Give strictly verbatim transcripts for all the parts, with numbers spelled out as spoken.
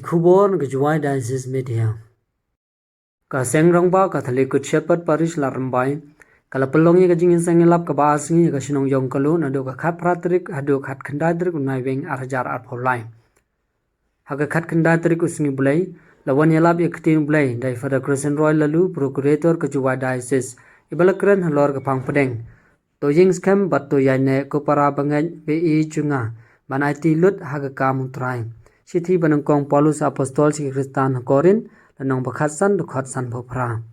Khubor na ka Jowai Diocese Media. Ka Seng Rangbah Catholic Good Shepherd Parish Ladrymbai ka la pynlong ïa ka jingïaseng ïalap kaba ar sngi ha ka shnong Ïongkalu naduh ka khatphra tarik haduh khatkhyndai tarik u Naiwieng ar hajar arphew lai. Ha ka khatkhyndai tarik u sngi Blei la wan ïalap ïa ka ktien U Blei da i Father Christian Roy Laloo, Procurator ka Jowai Diocese, iba la kren halor ka phang pdeng: To ïeng skhem bad to ïaineh, ko para bangeit, bad i jong nga ban aiti lut ha ka kam U Trai. Shithi ba nyngkong Paulus Apostol sha ki Khristan ha Korinth, lynnong ba khatsan, dkhot sanphew phra.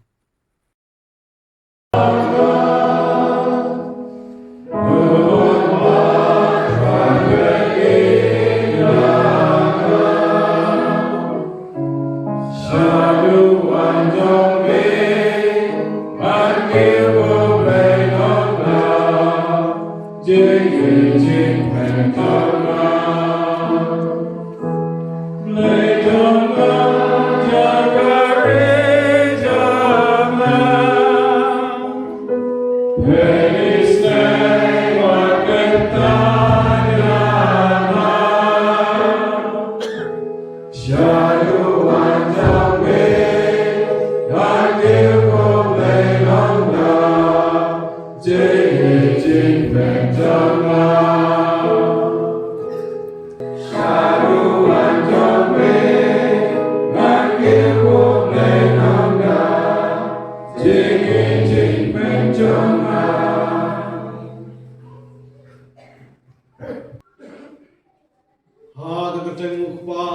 Ha ka kyrteng U Kpa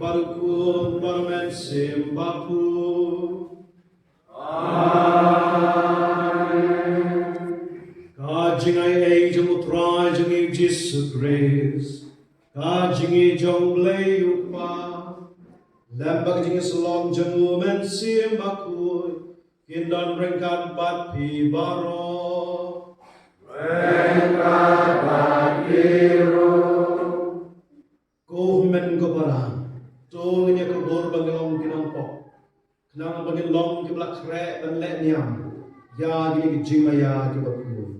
bad U Khun bad U Mynsiem Bakhuid. Amen. Ka jingaiei jong U Trai jong ngi U Jisu Khrist, ka jingïeit jong U Blei U Kpa, lem bad ka jingïasyllok jong U Mynsiem Bakhuid, kin don ryngkat bad phi baroh. Ryngkat bad phi ruh. Ko hynmen ko para, to ngin ïa kubur ba ngin long ki nongpop, khnang ba ngin long kiba la khreh ban leh niam ïa kine ki jingmaïa kiba khuid.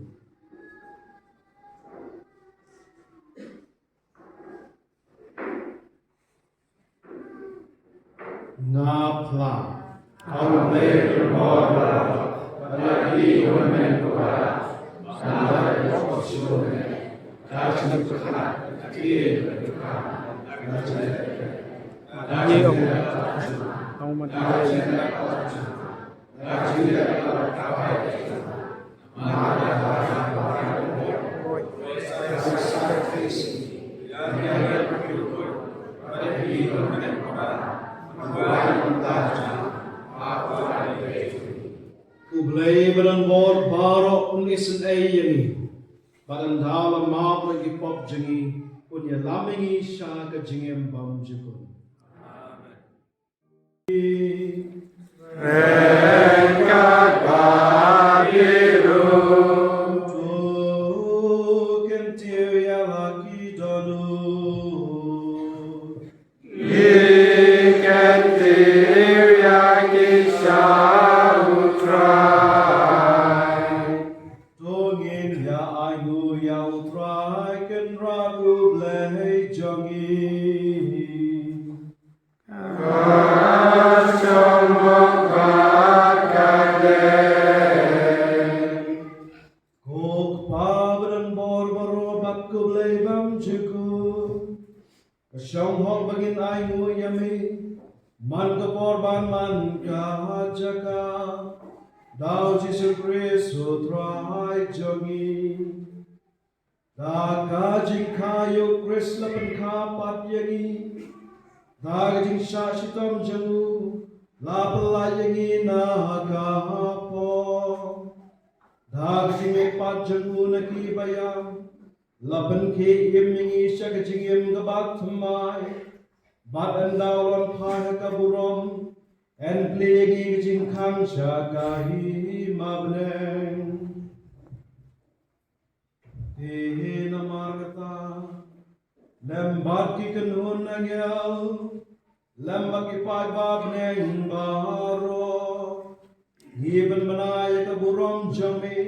Nga phla. U Blei ba don bor baroh un isynei ïa ngi, bad ynda la map ïa ki pop jong ngi, un ïalam ïa ngi sha ka jingim bymjukut. Amen. Ryngkat bad phi ruh. To kyntiew ïa la ki dohnud. Ki kyntiew ïa ki sha U Trai. To ngin ïa ainguh ïa U Trai Kynrad U Blei jong ngi. Ka shong bok bad ka dei. Ko Kpa ba don bor baroh bad ko Blei bymjukut, ka shong hok ba ngin ainguh ïa me man ka por bad man ka jaka, da U Jisu Khrist U Trai jong ngi. Da ka jingkha ïa U Khrist la pynkha pat ïa ngi, da ka jingshah shitom jong u la pyllait ïa ngi na ka pop. Da ka jingmihpat jong u na ki baïap la pynkhie im ïa ngi sha ka jingim kaba thymmai. Bad ynda u la wan phai ha ka burom, yn plie ïa ngi ka jingkhang sha ka hima bneng. Te namar kata, lem bad ki kynhun angel, lem bad ki paidbah bneng baroh, ngi pynbna ïa ka burom jong me,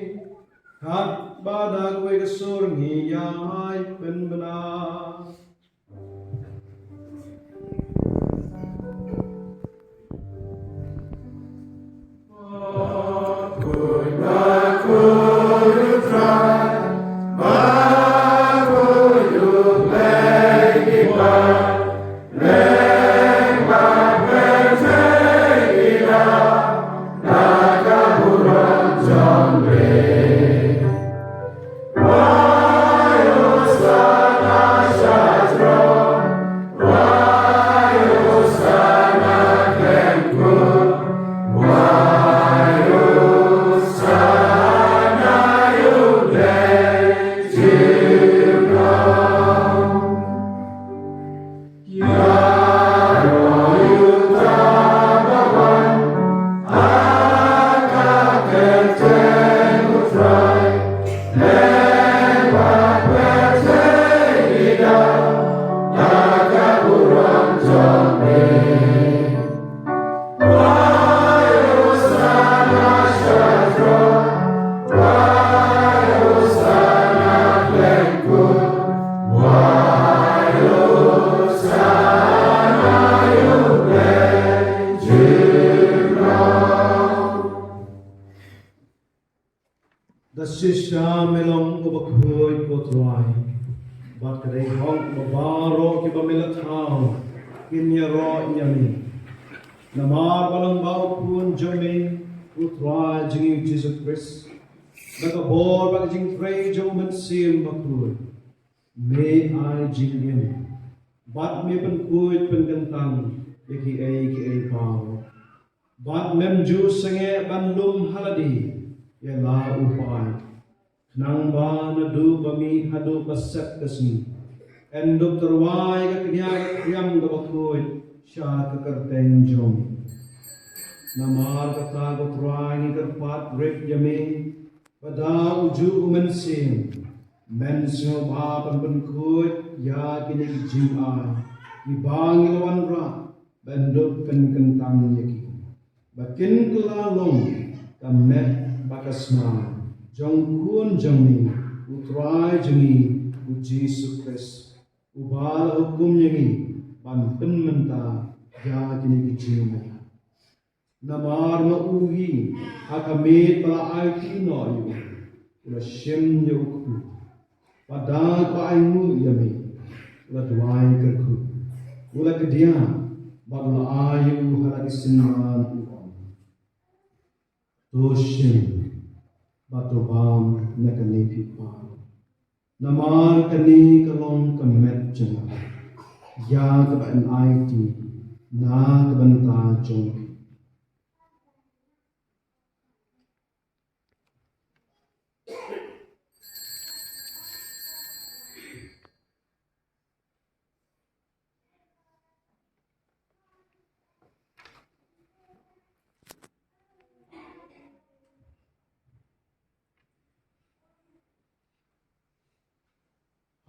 katba da kawei ka sur ngi ïai pynbna. Shisha me long uba khuid, ko Trai, bad ka dei hok ba baroh kiba me la thaw kin ïaroh ïa me. Namar ba long ba u Khun jong me, u Trai jong ngi u Jisu Khrist, da ka bor bad ka jingtrei jong u Mynsiem Bakhuid, me ai jingim bad me pynkhuid pynkyntang ïa kiei kiei baroh. Bad mem ju sangeh ban lum ha lade ïa la u paid, khnang ba naduh ba mih haduh ba set ka sngi, yn dup tyrwa ïa ka kñia ka khriam kaba khuid sha ka kyrteng jong me. Namar kata, ko Trai, ngi kyrpad rit ïa me ba da ujuh u Mynsiem men sngewbha ban pynkhuid ïa kine ki jingai kiba ngi la wanrah ban dup pynkyntang ïa ki, ba kin kylla long ka met bad ka snam jong u Khun jong me, u Trai jong ngi u Jisu Khrist, uba la hukum ïa ngi ban pynmynta ïa kine ki jingmyntoi. Namar ma u hi, ha ka miet ba la aiti noh ïa u, u la shim ïa u kpu, bad da kaba ainguh ïa me, u la duwai kyrkhu, u la kdiah, bad u la ai ïa u ha la ki synran, u ong: To shim bad to bam na kane phi baroh. Namar kane ka long ka met jong nga, ïa kaba yn aiti na ka bynta jong phi.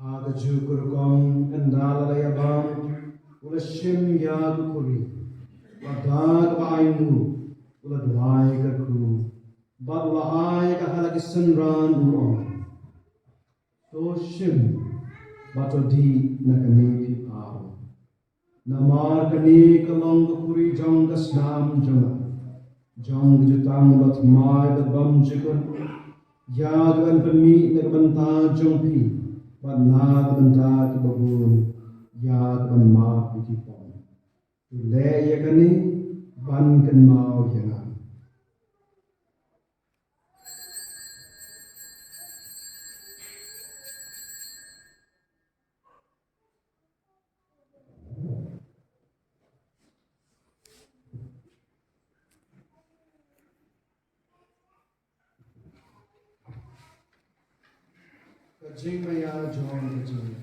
Ha kajuh ka rukom, ynda la dep ïa bam, u la shim ïa ka khuri, bad da kaba ainguh, u la duwai kyrkhu, bad u la ai ka ha la ki synran, u ong: To shim bad to dih na kane phi baroh. Namar kane ka long ka khuri jong ka snam jong nga, jong ka jutang bathymmai bad bymjukut, ïa kaban pynmih na ka bynta jong phi bad na ka bynta kiba bun, ïa kaban map ïa ki pop. To leh ïa kane ban kynmaw ïa nga. Ka jingmaïa jong ka jingim.